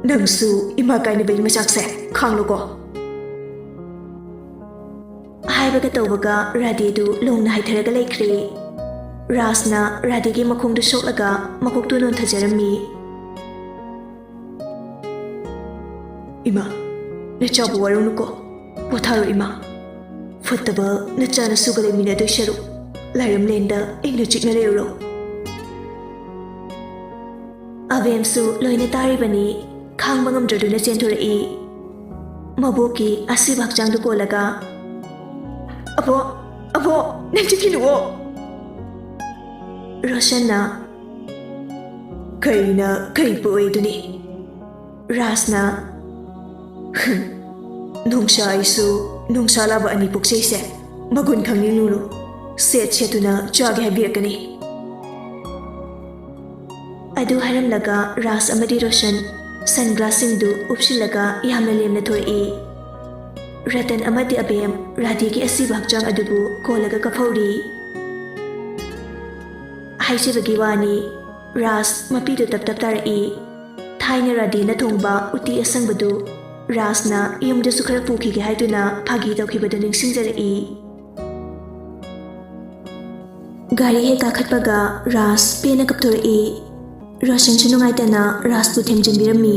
ꯅꯪꯁꯨ ꯏꯃꯥ ꯀꯥꯏꯅꯕꯒꯤ ꯃꯆꯥꯛꯁꯦ ꯈꯥꯡꯂꯣꯀꯣ꯫" ꯍꯥꯏꯕꯒ ꯇꯧꯕꯒ ꯔꯥꯙꯦꯗꯨ ꯂꯣꯡꯅ ꯍꯥꯏꯊꯔꯒ ꯂꯩꯈ꯭ꯔꯦ꯫ ꯔꯥꯖꯅ ꯔꯥꯙꯦꯒꯤ ꯃꯈꯣꯡꯗꯨ ꯁꯣꯛꯂꯒ ꯃꯀꯣꯛꯇꯨ ꯅꯣꯟꯊꯖꯔꯝꯃꯤ꯫ "ꯏꯃꯥ, ꯅꯆꯥꯕꯨ ꯋꯥꯔꯧꯅꯨꯀꯣ꯫ ꯄꯣꯊꯥꯔꯣ ꯏꯃꯥ꯫ ꯐꯠꯇꯕ ꯅꯆꯥꯅꯁꯨꯒ ꯂꯩꯃꯤꯟꯅꯗꯣꯏ ꯁꯔꯨꯛ ꯂꯥꯏꯔꯝꯂꯦꯟꯗ ꯏꯪꯅ ꯆꯤꯛꯅ ꯂꯩꯔꯨꯔꯣ꯫" ꯑꯕꯦꯝꯁꯨ ꯂꯣꯏꯅ ꯇꯥꯔꯤꯕꯅꯤ꯫ ꯈꯥꯡꯕ ꯉꯝꯗ꯭ꯔꯗꯨꯅ ꯆꯦꯟꯊꯣꯔꯛꯏ꯫ ꯃꯕꯣꯛꯀꯤ ꯑꯁꯤꯕ ꯍꯛꯆꯥꯡꯗꯨ ꯀꯣꯜꯂꯒ, "ꯑꯕꯣꯛ, ꯑꯕꯣꯛ, ꯅꯪ ꯆꯤꯛꯈꯤꯅꯨꯑꯣ꯫" ꯔꯣꯁꯟꯅ, "ꯀꯩꯅ ꯀꯩ ꯄꯣꯛꯏꯗꯨꯅꯤ?" ꯔꯥꯖꯅ, "ꯍꯨꯝ, ꯅꯣꯡꯁꯥ ꯑꯩꯁꯨ ꯅꯣꯡꯁꯥ ꯂꯥꯕ ꯑꯅꯤ ꯄꯣꯛꯆꯩꯁꯦ ꯃꯒꯨꯟ ꯈꯪꯅꯤꯡꯂꯨꯅꯨ꯫ ꯁꯦꯠ ꯁꯦꯠꯇꯨꯅ ꯆꯥꯒꯦ ꯍꯥꯏꯕꯤꯔꯛꯀꯅꯤ꯫" ꯑꯗꯨ ꯍꯥꯏꯔꯝꯂꯒ ꯔꯥꯖ ꯑꯃꯗꯤ ꯔꯣꯁꯟ ꯁꯟꯒ꯭ꯂꯥꯁꯁꯤꯡꯗꯨ ꯎꯞꯁꯤꯜꯂꯒ ꯌꯥꯝꯅ ꯂꯦꯝꯅ ꯊꯣꯔꯛꯏ꯫ ꯔꯇꯟ ꯑꯃꯗꯤ ꯑꯕꯦꯝ ꯔꯥꯙꯦꯒꯤ ꯑꯁꯤꯕ ꯍꯛꯆꯥꯡ ꯑꯗꯨꯕꯨ ꯀꯣꯜꯂꯒ ꯀꯞꯐꯧꯔꯤ꯫ ꯍꯥꯏꯖꯕꯒꯤ ꯋꯥꯅꯤ, ꯔꯥꯖ ꯃꯄꯤꯗꯨ ꯇꯞ ꯇꯞ ꯇꯥꯔꯛꯏ꯫ ꯊꯥꯏꯅ ꯔꯥꯙꯦꯅ ꯊꯣꯡꯕ ꯎꯇꯤ ꯑꯁꯪꯕꯗꯨ ꯔꯥꯖꯅ ꯌꯨꯝꯗꯁꯨ ꯈꯔ ꯄꯨꯈꯤꯒꯦ ꯍꯥꯏꯗꯨꯅ ꯐꯥꯒꯤ ꯇꯧꯈꯤꯕꯗꯨ ꯅꯤꯡꯁꯤꯡꯖꯔꯛꯏ꯫ ꯒꯥꯔꯤ ꯍꯦꯛ ꯀꯥꯈꯠꯄꯒ ꯔꯥꯖ ꯄꯦꯟꯅ ꯀꯞꯊꯣꯔꯛꯏ꯫ ꯔꯣꯁꯟꯁꯨ ꯅꯨꯡꯉꯥꯏꯇꯅ ꯔꯥꯖꯄꯨ ꯊꯦꯝꯖꯤꯟꯕꯤꯔꯝꯃꯤ꯫